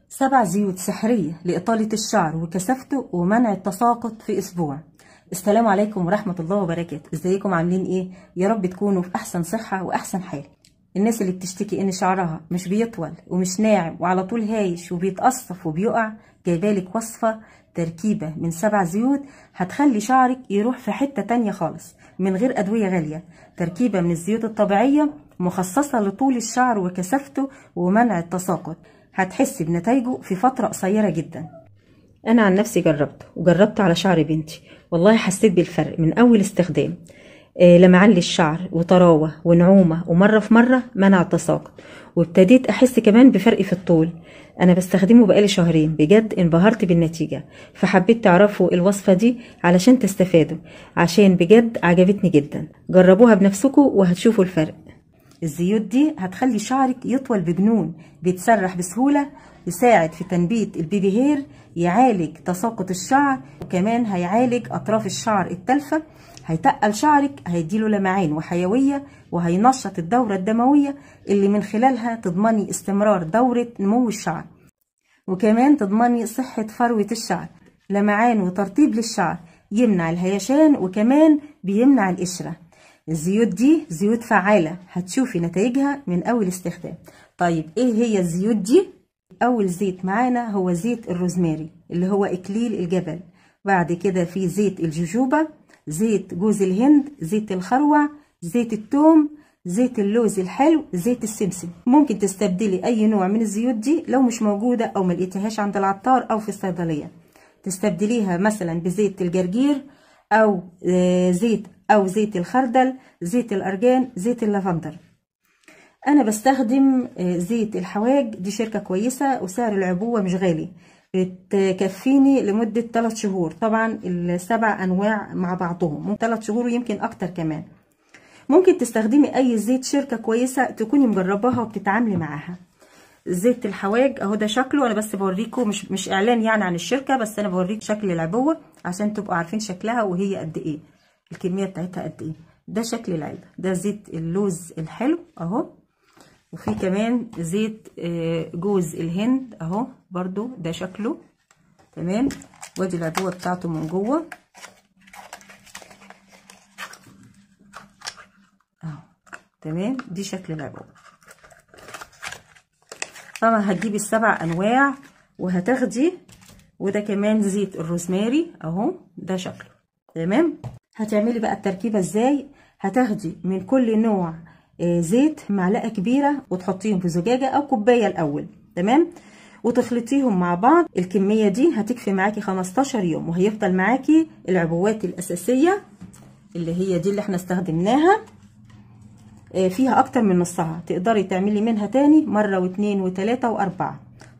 7 زيوت سحرية لإطالة الشعر وكثافته ومنع التساقط في أسبوع. السلام عليكم ورحمة الله وبركاته. ازيكم عاملين ايه؟ يا رب تكونوا في أحسن صحة وأحسن حال. الناس اللي بتشتكي ان شعرها مش بيطول ومش ناعم وعلى طول هايش وبيتقصف وبيقع، جايبالك وصفة تركيبة من 7 زيوت هتخلي شعرك يروح في حتة تانية خالص من غير أدوية غالية. تركيبة من الزيوت الطبيعية مخصصة لطول الشعر وكثافته ومنع التساقط، هتحسي بنتائجه في فترة قصيرة جدا. أنا عن نفسي جربته وجربت على شعر بنتي، والله حسيت بالفرق من أول استخدام. لمعان للشعر وطراوة ونعومة، ومرة في مرة منع التساقط، وابتديت أحس كمان بفرق في الطول. أنا بستخدمه بقالي شهرين، بجد انبهرت بالنتيجة، فحبيت تعرفوا الوصفة دي علشان تستفادوا، عشان بجد عجبتني جدا. جربوها بنفسكم وهتشوفوا الفرق. الزيوت دي هتخلي شعرك يطول بجنون، بيتسرح بسهولة، يساعد في تنبيت البيبي هير، يعالج تساقط الشعر، وكمان هيعالج أطراف الشعر التلفة، هيتقل شعرك، هيديله لمعان وحيوية، وهينشط الدورة الدموية اللي من خلالها تضمني استمرار دورة نمو الشعر، وكمان تضمني صحة فروة الشعر، لمعان وترطيب للشعر، يمنع الهيشان وكمان بيمنع القشرة. الزيوت دي زيوت فعالة، هتشوفي نتائجها من أول استخدام. طيب إيه هي الزيوت دي؟ أول زيت معانا هو زيت الروزماري اللي هو إكليل الجبل، بعد كده في زيت الجوجوبا، زيت جوز الهند، زيت الخروع، زيت الثوم، زيت اللوز الحلو، زيت السمسم. ممكن تستبدلي أي نوع من الزيوت دي لو مش موجودة أو ما لقيتهاش عند العطار أو في الصيدلية، تستبدليها مثلا بزيت الجرجير أو زيت الخردل، زيت الأرجان، زيت اللافندر. أنا بستخدم زيت الحواج، دي شركة كويسة وسعر العبوة مش غالي، بتكفيني لمدة 3 شهور، طبعا ال7 أنواع مع بعضهم 3 شهور ويمكن أكتر كمان. ممكن تستخدمي أي زيت شركة كويسة تكوني مجرباها وبتتعاملي معاها. زيت الحواج أهو ده شكله، أنا بس بوريكم، مش إعلان يعني عن الشركة، بس أنا بوريكم شكل العبوة عشان تبقوا عارفين شكلها وهي قد إيه، الكمية بتاعتها قد إيه. ده شكل العلبة، ده زيت اللوز الحلو أهو، وفي كمان زيت جوز الهند اهو برضو ده شكله تمام، وادي العبوه بتاعته من جوه اهو تمام، دي شكل العبوه. طبعا هتجيبي ال7 انواع وهتاخدي، وده كمان زيت الروزماري اهو ده شكله تمام. هتعملي بقى التركيبة ازاي؟ هتاخدي من كل نوع زيت معلقه كبيرة وتحطيهم في زجاجة او كوباية الاول تمام، وتخلطيهم مع بعض. الكمية دي هتكفي معاكي 15 يوم، وهيفضل معاكي العبوات الاساسية اللي هي دي اللي احنا استخدمناها فيها اكتر من نصها، تقدري تعملي منها تاني مرة و2 و3 و4.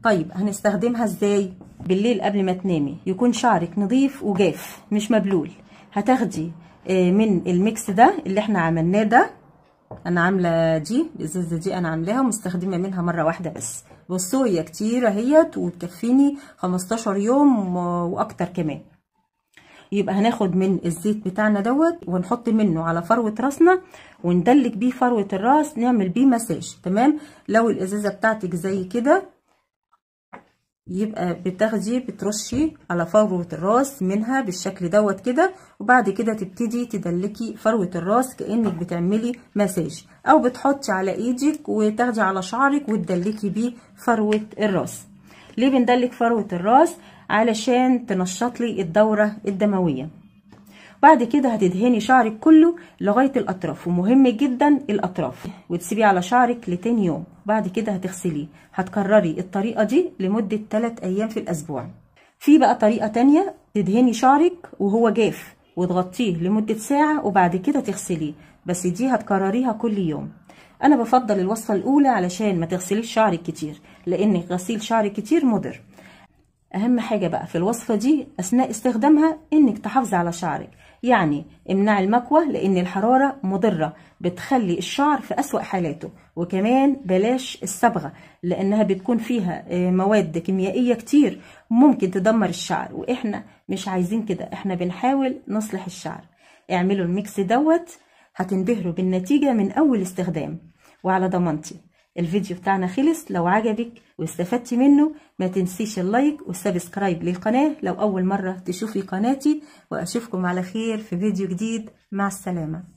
طيب هنستخدمها ازاي؟ بالليل قبل ما تنامي، يكون شعرك نظيف وجاف مش مبلول. هتاخدي من ال mix ده اللي احنا عملناه ده، انا عامله دي الازازه دي انا عاملاها ومستخدمه منها مرة واحدة بس، بصوا هي كتير اهيت وتكفيني 15 يوم واكتر كمان. يبقى هناخد من الزيت بتاعنا دوت ونحط منه على فروه راسنا وندلك بيه فروه الراس، نعمل بيه مساج تمام. لو الازازه بتاعتك زي كده يبقى بتاخدي بترشي على فروة الراس منها بالشكل دوت كده، وبعد كده تبتدي تدلكي فروة الراس كأنك بتعملي مساج، او بتحطي على ايدك وتاخدي على شعرك وتدلكي بيه فروة الراس. ليه بندلك فروة الراس؟ علشان تنشط لي الدورة الدموية. بعد كده هتدهني شعرك كله لغاية الأطراف، ومهم جدا الأطراف، وتسيبيه على شعرك لتاني يوم. بعد كده هتغسليه. هتكرري الطريقة دي لمدة 3 أيام في الأسبوع. في بقى طريقة تانية، تدهني شعرك وهو جاف وتغطيه لمدة ساعة وبعد كده تغسليه، بس دي هتكرريها كل يوم. أنا بفضل الوصفة الأولى علشان ما تغسليش شعرك كتير، لأن غسيل شعرك كتير مضر. أهم حاجة بقى في الوصفة دي أثناء استخدامها إنك تحافظي على شعرك، يعني امنعي المكوى لأن الحرارة مضرة بتخلي الشعر في أسوأ حالاته، وكمان بلاش الصبغة لأنها بتكون فيها مواد كيميائية كتير ممكن تدمر الشعر، وإحنا مش عايزين كده، إحنا بنحاول نصلح الشعر. اعملوا ال mix دوت هتنبهروا بالنتيجة من أول استخدام، وعلى ضمانتي. الفيديو بتاعنا خلص. لو عجبك واستفدتي منه ما تنسيش ال like وال subscribe للقناة لو أول مرة تشوفي قناتي، وأشوفكم على خير في فيديو جديد. مع السلامة.